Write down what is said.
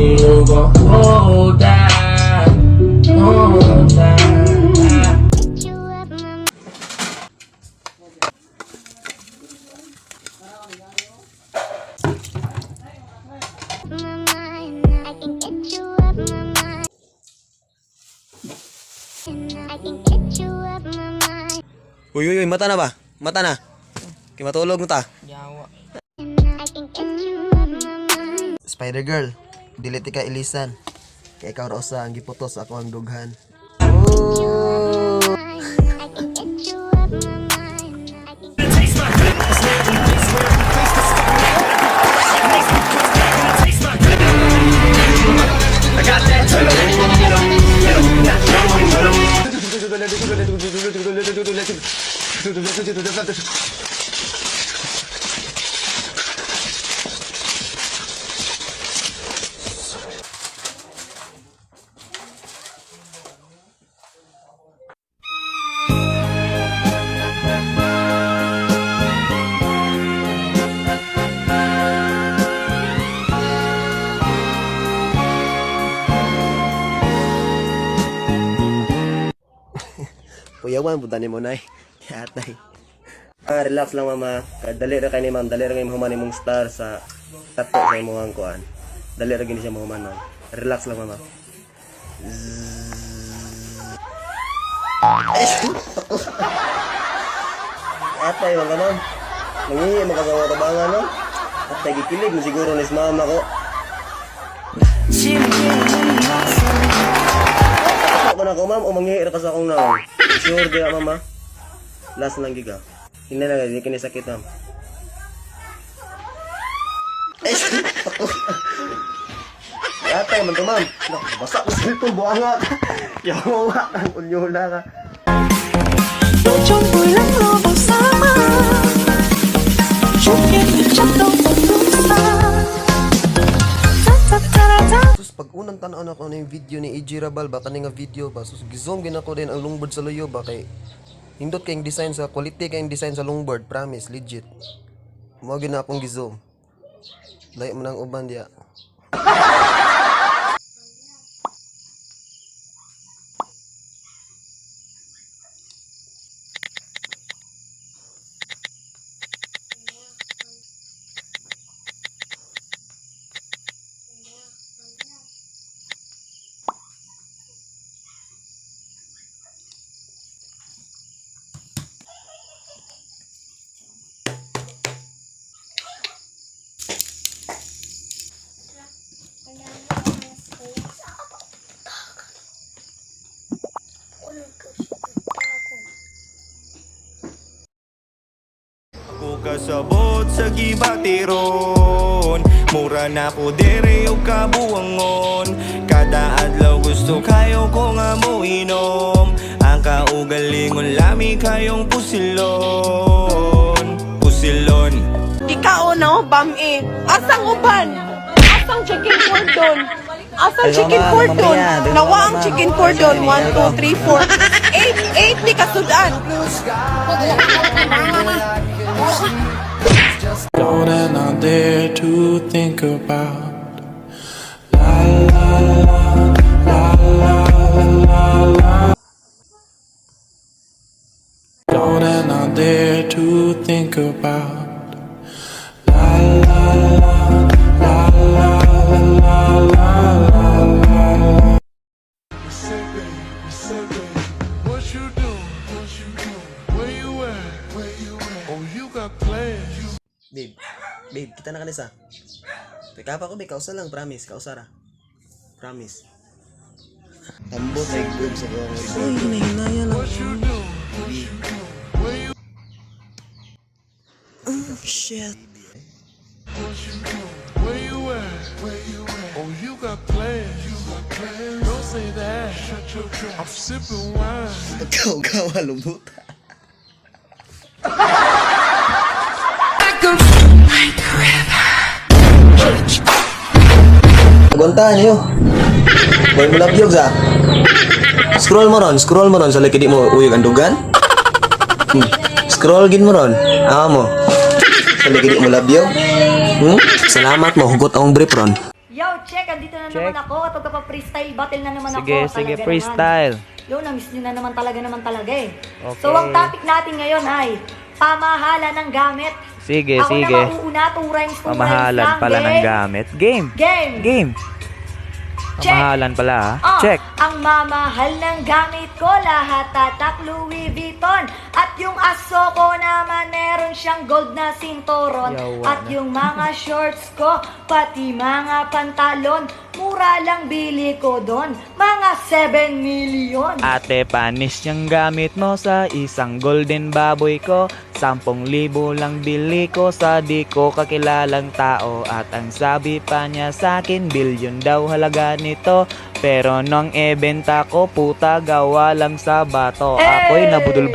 You gon' hold that, hold that. My mind. I can get you up my mind. I can get you up my mind. Uy, uy, uy, mata na ba? Mata na. Kay matulog na ta. Yawa. I can get you up my mind. Spider Girl, dili ti ka ilisan. Kay ikaw ra usa ang giputos sa ako ang dughan. Oh. I can get you up my mind. I can Puyawan punta ni mo nay. Atay. Ah, relax lang, mama. Kay dali ra kay ni ma'am, dali ra kay mahuman imong star sa tato sa imong kuan. Dali ra gini siya mahuman, ma'am. Relax lang, mama. Zzz. Ay, atay man ka, ma'am. Mangihi man ka sa mga tabangan, no? Atay gikilig mo siguro ni sa mama ko. Ako na ko, ma'am, o manghihi ra ka sa akong naong. Sure di ka, mama. Last lang giga. Hindi na di kini sakit, ma'am. Ay, atay man to, ma'am. Naku, basa ko sa cellphone, buanga ka. Yawa ka, ang unyula ka. Trong vui lắng lo bao xa mơ. Chúc em được chắc đâu còn lúc xa. Ta ta ta ta ta. Sus, pag unang tan-aw na ko na yung video ni AJ Rabal ba, kani nga video ba, sus, gizoom gina ko din ang longboard sa luyo ba, kay hindot kayong design sa, quality kayong design sa longboard, promise, legit. Mao gina akong gizoom. Layo man ang uban diya. Ako kasabot sa gibatiron. Mura na ko dere og kabuangon. Kada adlaw gusto kayo ko nga moinom. Ang kaugalingon lami kayong pusilon. Pusilon. Ikaw na, bam eh. Asang uban? Asang chicken cordon? Asang chicken cordon? Nawa ang chicken cordon. 1, 2, 3, 4. 8, 8 ni kasudan. Don't and I dare to think about. Don't and I dare to think about. Say, baby, say, baby, what you doing? What you doing? Where you at? Where you at? Oh, you got plans. Babe, babe, kita na kanisa. Pagkapa ko, babe, kausa lang, promise, kausa ra. Promise. Tambo sa igbob sa buwang. Uy, hinahinaya lang. What you doing? What you doing? Where you? Oh shit. What you doing? Where you at? Where you at? Oh, you got plans. You got plans. Don't say that. Shut your trap. I'm sipping wine. Ikaw, gawa, lumuta. Aguantahan niyo. Boy mo labyog sa. Scroll mo ron sa likod mo uyog ang dugan. Scroll gin mo ron. Ah mo. Sa likod mo labyog. Salamat mo hugot akong brief ron. Yo, check. Andito na Check. naman ako at magpapa-freestyle battle na naman Sige, ako. sige, Talaga freestyle. naman. Yo, na-miss nyo na naman talaga eh. Okay. So, ang topic natin ngayon ay pamahalan ng gamit. Sige, Ako sige. na mauuna, two rhymes, two rhymes Pamahalan lang. pala ng Game. gamit. Game. Game. Game. Check. Pamahalan pala ha. Ah, Check. Ang mamahal ng gamit ko, lahat tatak Louis Vuitton. At yung aso ko naman, meron siyang gold na sinturon. Yawa At na. yung mga shorts ko, pati mga pantalon, mura lang bili ko doon, mga 7 million. Ate, panis yung gamit mo sa isang golden baboy ko. 10,000 lang bili ko sa di ko kakilalang tao. At ang sabi pa niya sa akin, bilyon daw halaga nito. Pero nung ebenta ko, puta, gawa lang sa bato. Ako'y Hey! nabudol.